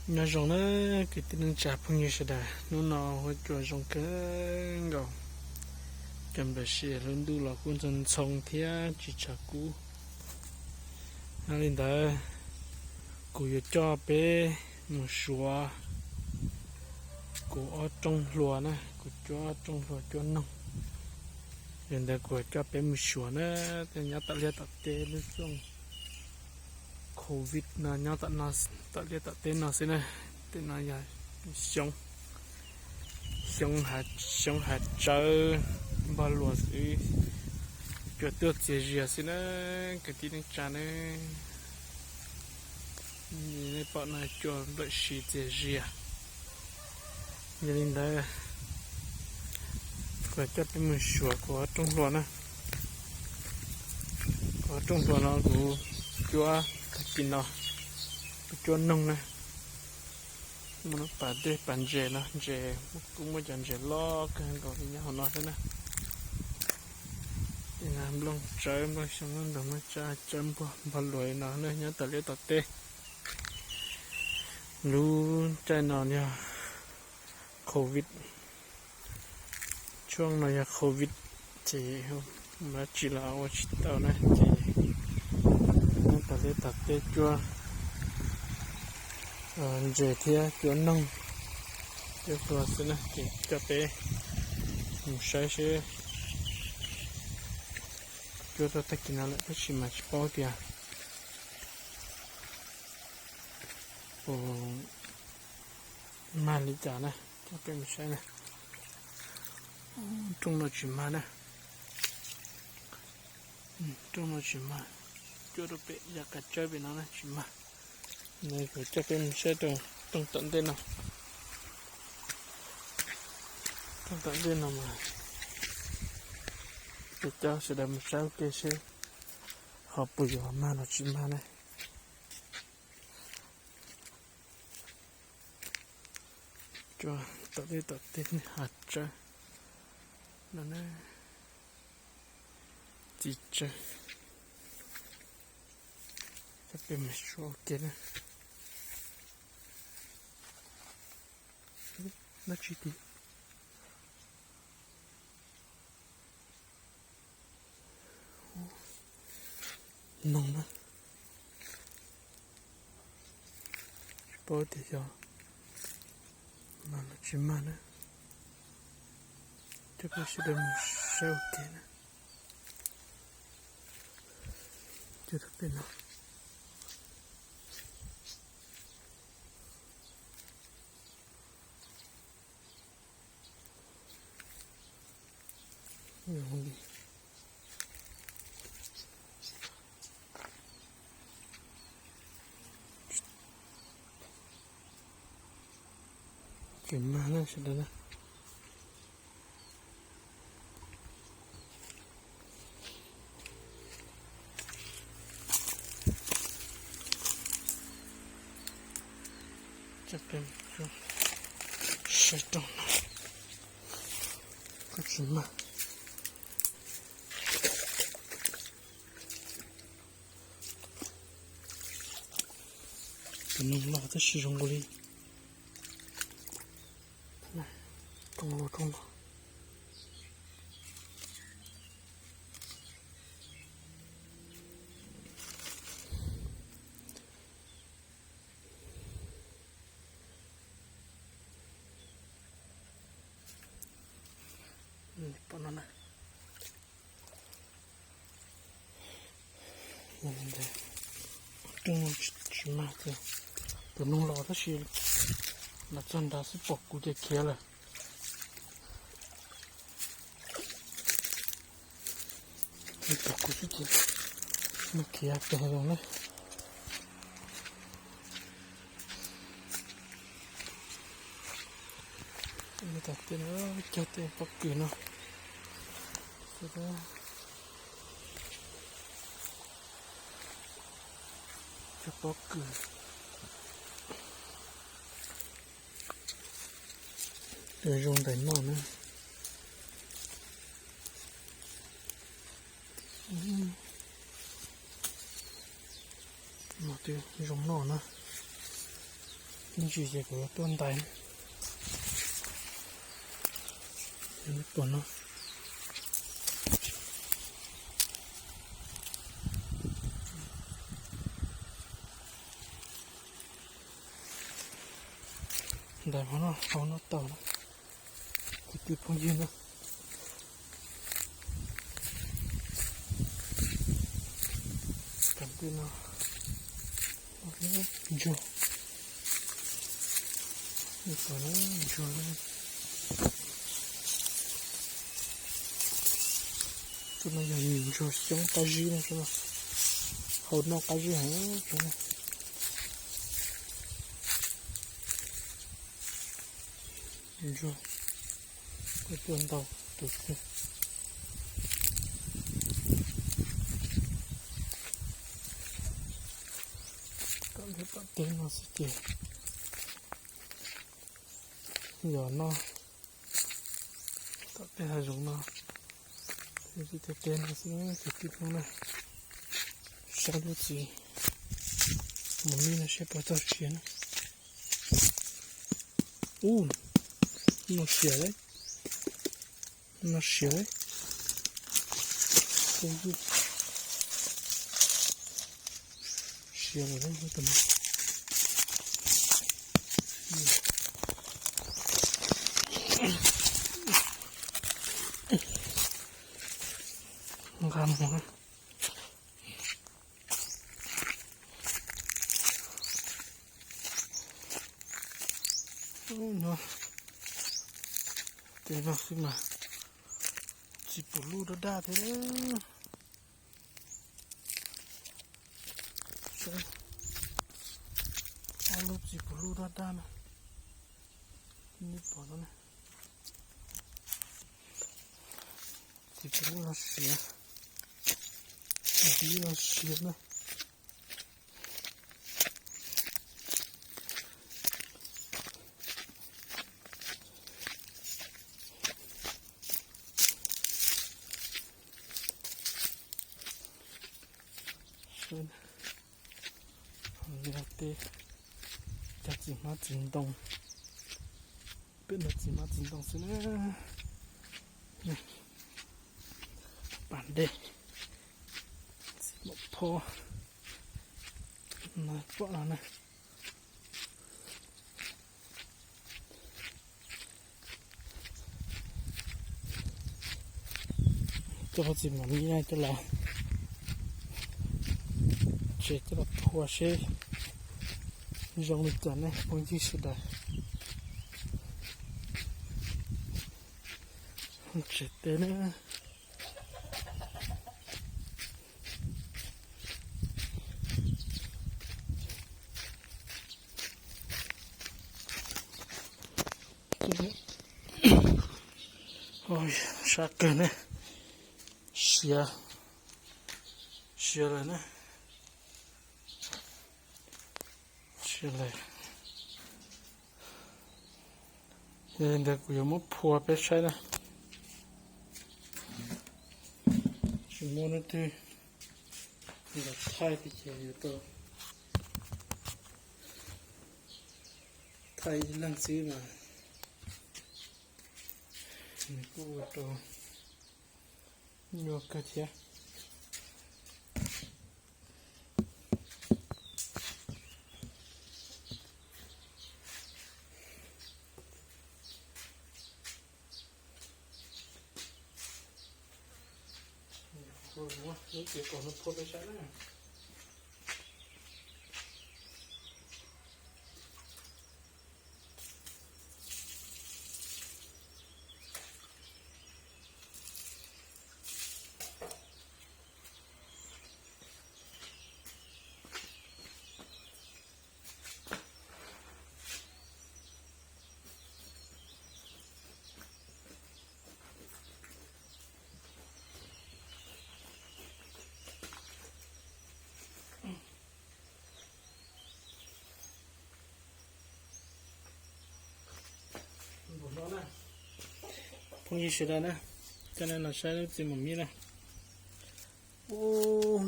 Nyob zoo na kwv tij neej tsa phooj ywg sawv daws, hnub no huab cua zoo kawg nkaus. Cov nplam siam lub ntuj los kuj ntxhoo ntxhoo thiab tsis tshav kub. Yog li ntawd, kuv yuav coj peb mus suav kuv ob rooj hlua na, kuv cuab ob rooj hlua cuab noog. Yog li ntawd kuv yuav coj peb mus suav na, tej nyob tom liaj tom teb lub xyoo covid no nyob tom liaj tom teb no xwb na. Tej no yog xyoob, xyoob hav tsawb npog luas xwb, cua tuaj txias zias xwb na kwv tij neej tsa na. Nej pom no cua nplawm si txias zias. Yog li ntawd, kuv coj peb mus suav kuv ob rooj hlua na. Kuv ob rooj hlua no kuv cuab tag kis no, kuv cuab noog na. Muaj lub pas dej pas ntses no, ntses kuj muaj cov ntses loj kawg nkaus li nyob hauv no thiab na. Nplooj tsawb nplooj xyoob ntoo muaj tsawb npog npog luas li no na nyob tom liaj tom teb. Lub caij no yog covid, tshuaj no yog covid ces mus dab tsi los ua tsis tau na ces nyob tom liaj tom teb cuab ntses thiab cuab noog, cuab hlua xwb na ces coj peb mus saib seb cuab tau tag kis no lawm tab sis mas tsis paub tias puas mag li cas na, coj peb mus saib na. Rooj no tsis mag na, rooj no tsis mag, cuab rau pem yav qab tsawb pem no na tsis mag. Kuv coj peb mus saib rau rooj tom ntej no, rooj tom ntej no mas ces coj sawv daws mus saib ua ke seb ho puas yuav mag los tsis mag na. Cua tom tej tom tej hav tsawb no na, txiv tsawb, coj peb mus saib ua ke na. Dab tsi tim noog na, tsis paub tias yog mag los tsis mag na, coj peb sawv daws mus saib ua ke na. Cua rau pem no. Tsis mag na sawv daws na. Coj peb saib rooj no, kuj tsis mag. Tus noog los tab sis zoo nkaus li rooj los rooj no. Pom no na. Rooj no tsis mag tiag, tus noog los tab sis los txog nrad xwb pom kuv ces khiav lawm. Pom kuv xwb ces mus khiav pem los na. Cog tej pob kws no. Cog pob kws. Zoo ntawm no na. Mas twb zoo noj na. Ib ntsis ces kuv yuav tuaj ntais na. Tuaj no. Ntais hauv no, hauv no tau na. Kwv tij phooj ywg na. Kam tej no ntsuag, ntsuag, tus no yog ntsuag xyoob qab zib na, hau noj qab zib heev. Ntsuag, kuj tuaj ntau tus kawg. Tom ntej tom teb no xwb ces yog no, tom tej hav zoov no, tej teb no xwb ces tib phooj na, saib lub txiv mos mis no seb puas txog siav na. Ub, no siav lawm, no siav lawm. Siav lawm tus no. Nqa mus. Ub, no, tej no xwb mas txiv pum luj daj daj thiab. Ob lub txiv pum luj daj daj na. Nej pom no na. Txiv pum luj los siav, txiv pum luj los siav na. Tej cov txiv hmab txiv ntoo, peb no txiv hmab txiv ntoo xwb na. Pas dej, txiv mom phob, no pom no na. Coj txiv mos mis no coj los tsev coj los phua seb zoo li cas ne phooj ywg sawv daws. Tsev teb na. Sab kawg ne, siav, siav lawm na, siav lawm. Yog li ntawd kuv yuav muab phua peb saib na. Tsis muaj leej twg los thaij thiab ces yuav tau thaij ib leeg xwb mas nws kuj ua rau nyuaj kawg thiab. Lub txiv qaub no phua peb saib na. Phooj ywg sawv daws na, coj nej los saib lub txiv mos mis na. Ub,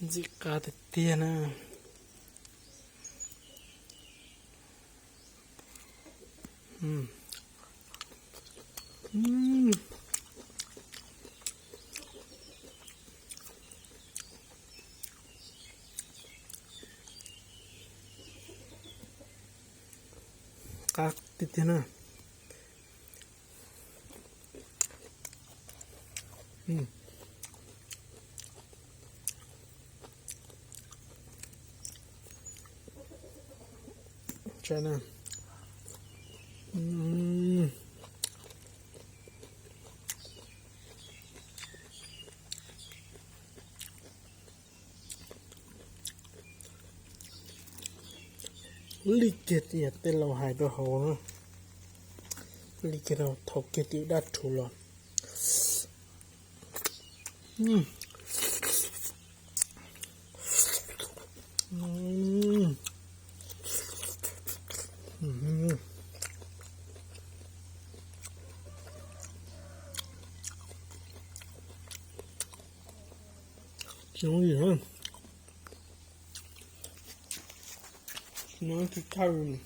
ntxim qab tiag tiag na. Mm. Mm. Qab tiag tiag na. Mm. Tsaib na. Mm. Li kiag tias tej laus hais rau hauv na, li kiag rau thaum kiag tim dab rhuv los. Mm. Mm. Mm. Tsis zoo li na. No tsis tshaj li.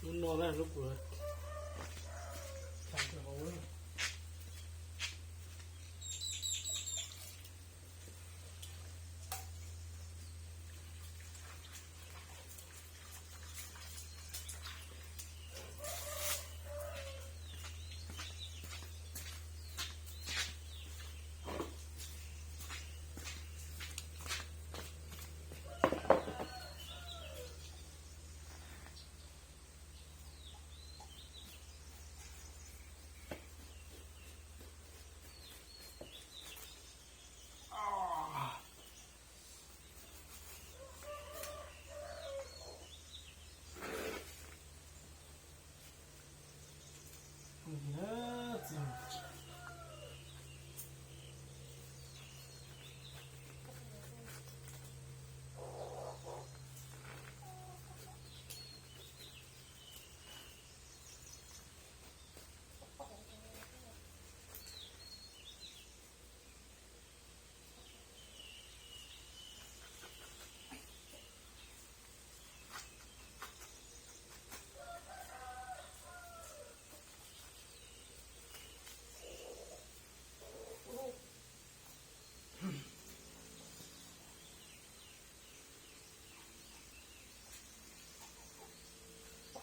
Lub no na, lub kuv tham rau hauv.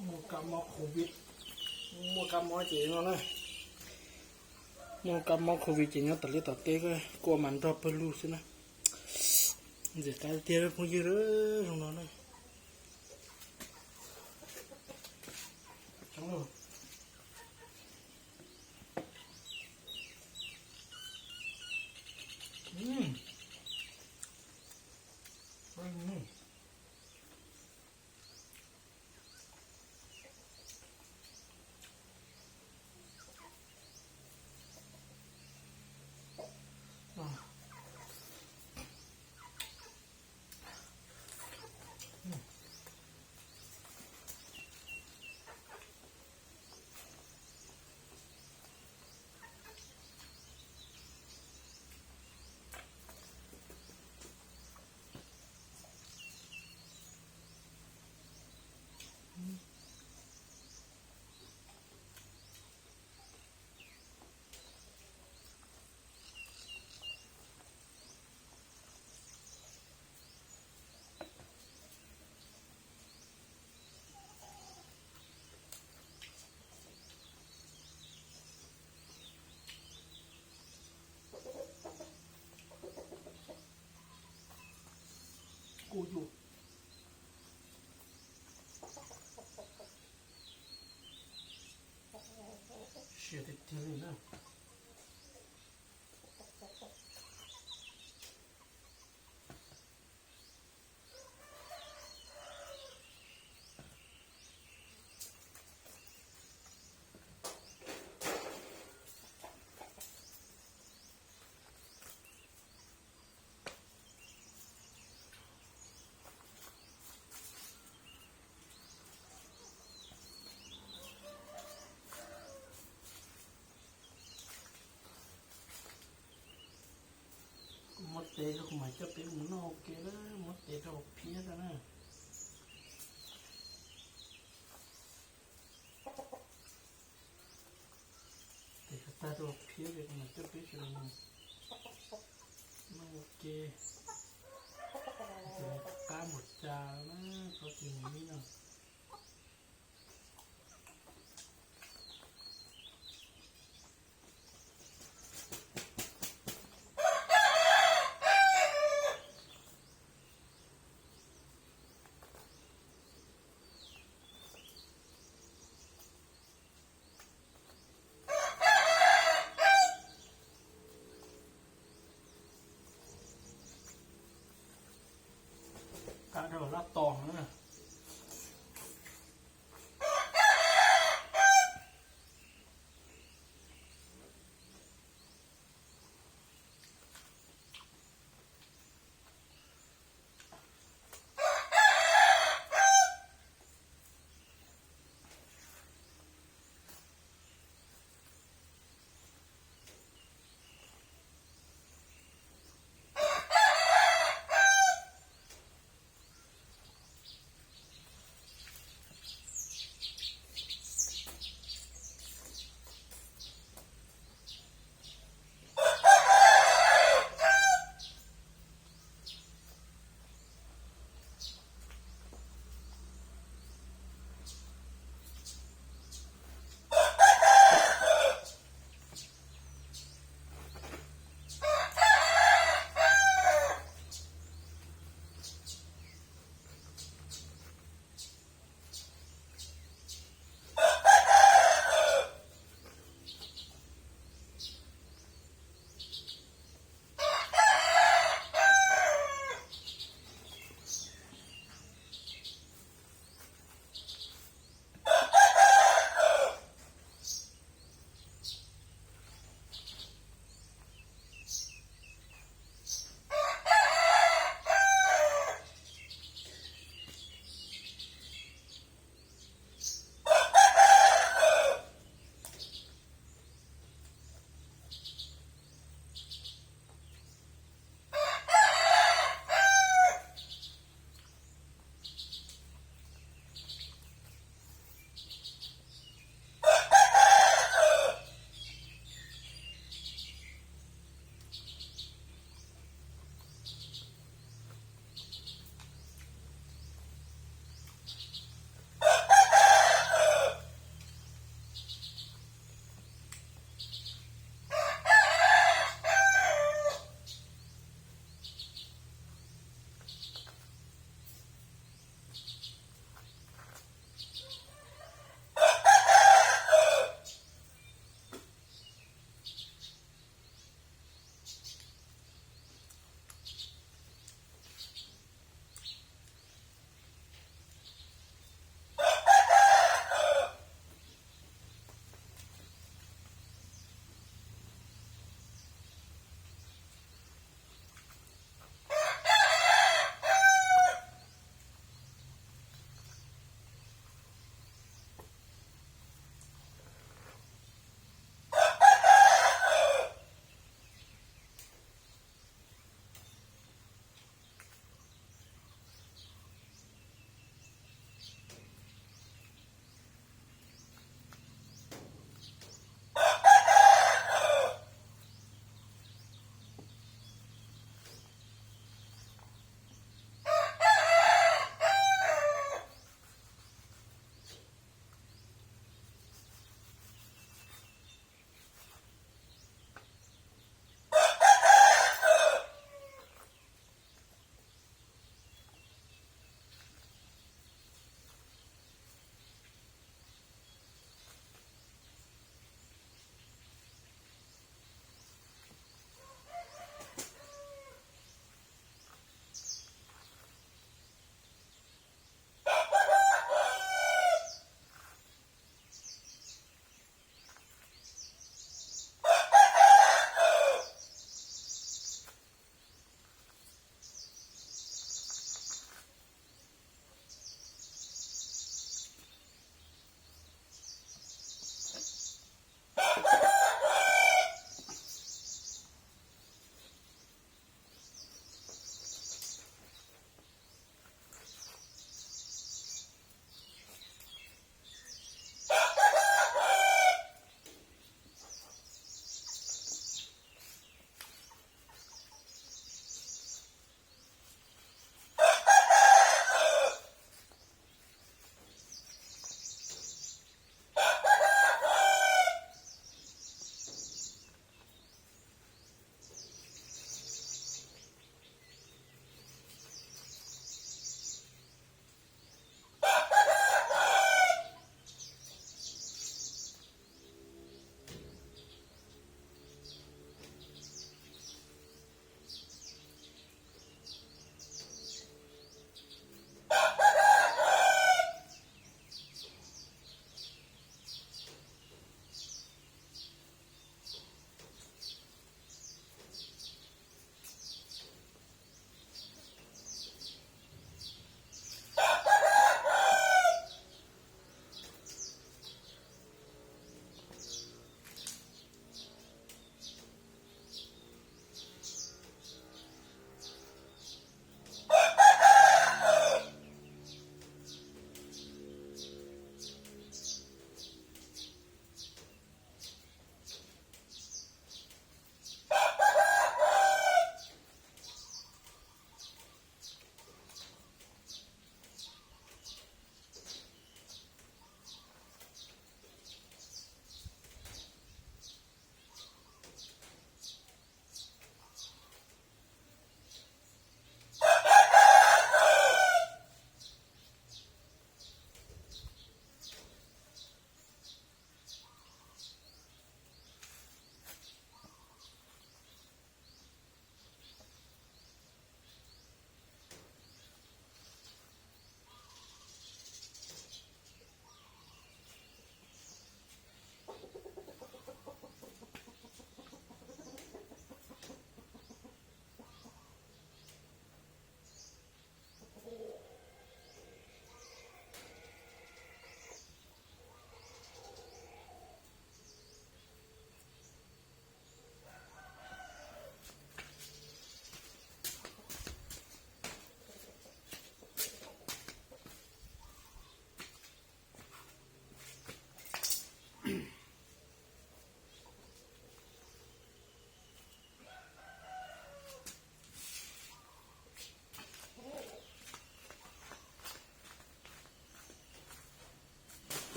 Muaj kab mob covid, muaj kab mob ces no na, muaj kab mob covid ces nyob tom liaj tom teb kuj ua mas nrog pawg lug xwb na. Ntxim qab tiag phooj ywg, zoo no na. Kuj yus siab tiag tiag li na. Tes rau kuv mam coj peb mus noj ua ke na, muab tes rau phiab rau na. Tes tag rau phiab ces kuv mam coj peb sawv daws mus noj ua ke. Qab mus cas na, txhob tsis mus ib no. Qab rau lab tos na.